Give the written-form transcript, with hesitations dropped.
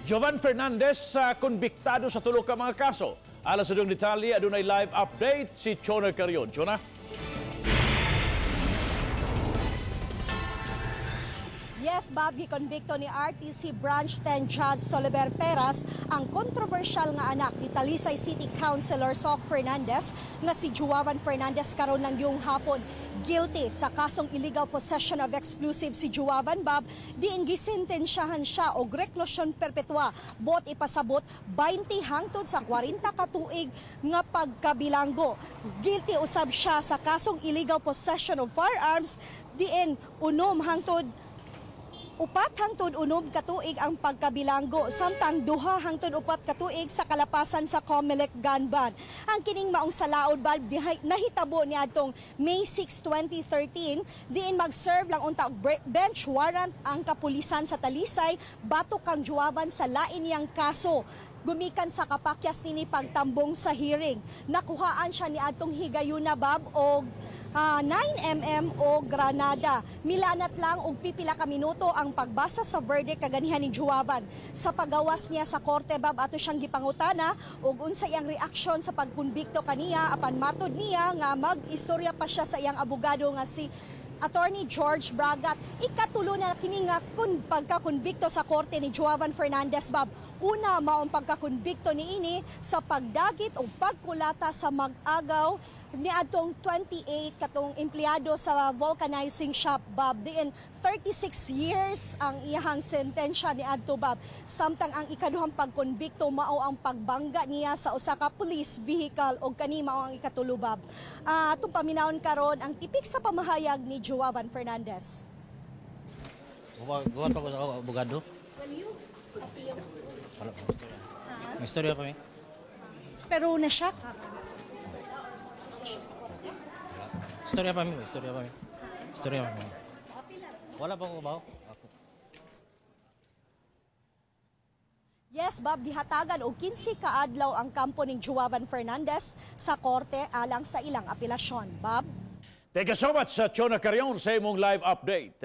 Jovan Fernandez sa konbiktado sa tulo ka mga kaso. Alang sa dugang detalye, adunay live update si Chona Carion. Chona? Yes, Bob, gikonbikto ni RTC Branch 10 Judge Soliver Peras ang kontrobersyal nga anak ni Talisay City Councilor Sok Fernandez nga si Juavan Fernandez karon lang yung hapon. Guilty sa kasong illegal possession of explosive si Juavan, Bob, diin gisentensyahan siya og reclusion perpetua, bot ipasabot 20 hangtod sa 40 ka tuig nga pagkabilanggo. Guilty usab siya sa kasong illegal possession of firearms, diin 3 hangtod 6 katuig ang pagkabilanggo, samtang 2 hangtod 4 katuig sa kalapasan sa COMELEC gun ban. Ang kining maong salaod, Bob, nahitabo niadtong May 6, 2013, diin mag-serve lang unta og bench warrant ang kapulisan sa Talisay batok kang Juavan sa lain niyang kaso. Gumikan sa kapakyas nini pagtambong sa hearing. Nakuhaan siya ni adtong higayuna, Bob, og 9 mm o granada. Milanat lang og pipila ka minuto ang pagbasa sa verdict kaganihan ni Juavan. Sa pagawas niya sa korte, Bob, ato siyang gipangutana og unsay ang reaksyon sa pagkonbikto kaniya, apan matod niya nga mag-istorya pa siya sa iyang abogado nga si Attorney George Bragat. Ikatulo na kini nga kun pagkakonbikto sa korte ni Juavan Fernandez, Bob. Una maong pagkakonbikto niini sa pagdagit o pagkulata sa mag-agaw niadtong 28 katong empleyado sa vulcanizing shop, Bob. Diin 36 years ang iyahang sentensya niadto, Bob. Samtang ang ikaduhang pagkonbikto mao ang pagbangga niya sa usa ka police vehicle og kani mao ang ikatulo, Bob. Atong paminawon karon ang tipik sa pamahayag ni Juavan Fernandez. Guwan pa ko sa abogado. Will you appeal? Wala pa. May istorya pa mi. Pero na siya ka. Istorya pa mi, istorya pa mi. Istorya pa mi. Wala pa ko ba? Ako. Yes, Bob, gihatagan og 15 kaadlaw ang kampo ning Juavan Fernandez sa korte alang sa ilang apelasyon. Bob? Thank you so much sa Chona Carion sa imong live update.